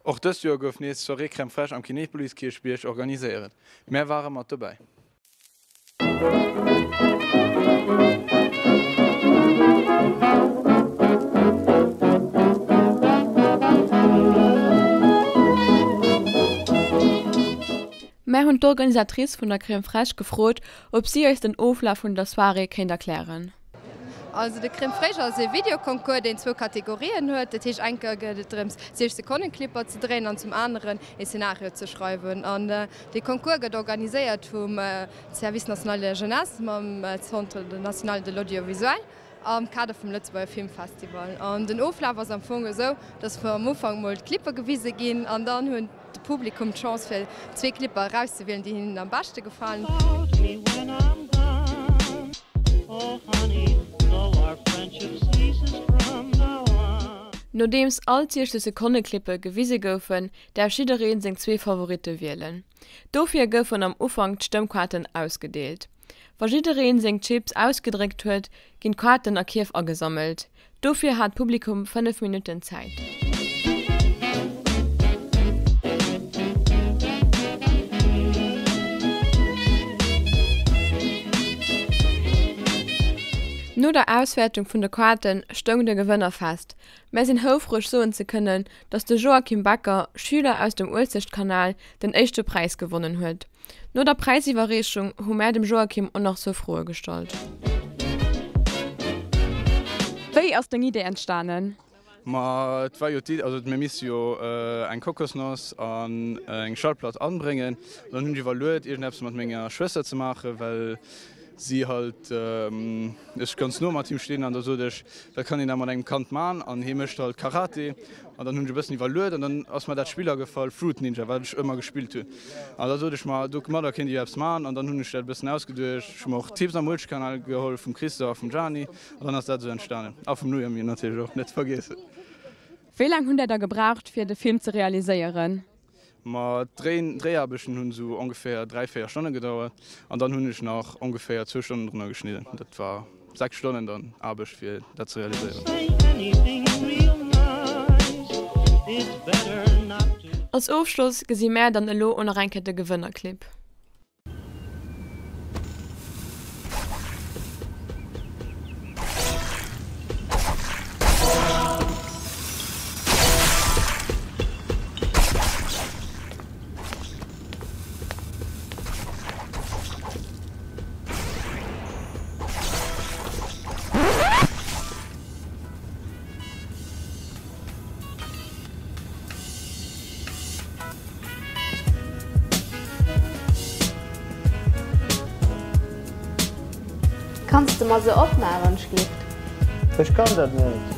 Och dëst Joer gouf nees d'Soirée Crème Fraîche am Kinepolis Kierchbierg organiséieret. Mär ware mat dobäi. Mär hunn d'Organisatrice vun der Crème Fraîche gefrot, ob si eis den Oflaf vun der Soirée kéint erklären. Also de Crème Fraîche ass ee Videoconcours, deen zwou Kategorien huet. Dat heescht, eng Kéier geet et drëms, 60 Sekonnen Clipper ze dréien an zum aneren ee Szenario ze schreiwen. An dee Concours gëtt organiséiert vum Service national de la jeunesse mam Centre national de l'audiovisuel am Kader vum Lëtzebuerger Filmfestival. An den Oflaf ass am Fong esou, dass am Ufank mol d'Clipper gewise ginn an dann hunn de Publikum d'Chance fir zwee Clipper erauszewielen, déi hinnen am beschte gefalen. Nodeems all 60 Sekonne Clippe gewise goufen, däerf jiddereen seng zwee Favoritte wielen. Dofir goufen am Ufank d'Stëmmkaarten ausgedeelt. Wa jiddereen seng Chips ausgedréckt huet, ginn d'Kaarten a Kierf agesammelt. Dofir hat d'Publikum 5 Minutten Zäit. No der Auswäertung vun de Kaarten stoung de Gewënner fest. Mär sinn houfreg soen ze kënnen, dass de Joachim Becker, Schüler aus dem Uelzechtkanal, den éischte Präis gewonnen huet. No der Präisiwwerreechung hu mär dem Joachim och nach zwou Froe gestallt. Wéi ass deng Idee entstanen? Ma et war jo d'Idee, also mir misste jo eng Kokosnoss an eng Schallplatt anbréngen. An dann hunn ech iwwerluet iergendeppes mat menger Schwëster ze maachen, well si halt ech ganz no mat him stinn. An da sot ech, wat kann een da mat engem Kand man? An hie mécht halt Karate. An dann hunn ech e bëssen iwwerluet an dann ass mer dat Spill agefall, Fruit Ninja, wat ech ëmmer gespillt hunn. An da sot ech mer, domadder kéint ech eppes man. An dann hunn ech dat e bëssen ausgeduecht. Ech hu mer och Tipps am Uelzechtkanal geholl vum Christo a vum Gianni. An dann ass dat esou entstanen. A vum Noémie natierlech och net vergiessen. Wéi laang hunn där da gebraucht, fir de Film ze realiséieren? Ma d'Dréiaarbechten hunn esou ongeféier 3, 4 Stonne gedauert an dann hunn ech nach ongeféier zwou Stonnen drunner geschnidden. Dat war 6 Stonnen dann Aarbecht fir dat ze realiséieren. Als Ofschloss gesi mär dann elo o nach eng Kéier de Gewënnerclip. Kanns de mer se opmaachen, Schlift? Ech kann dat net.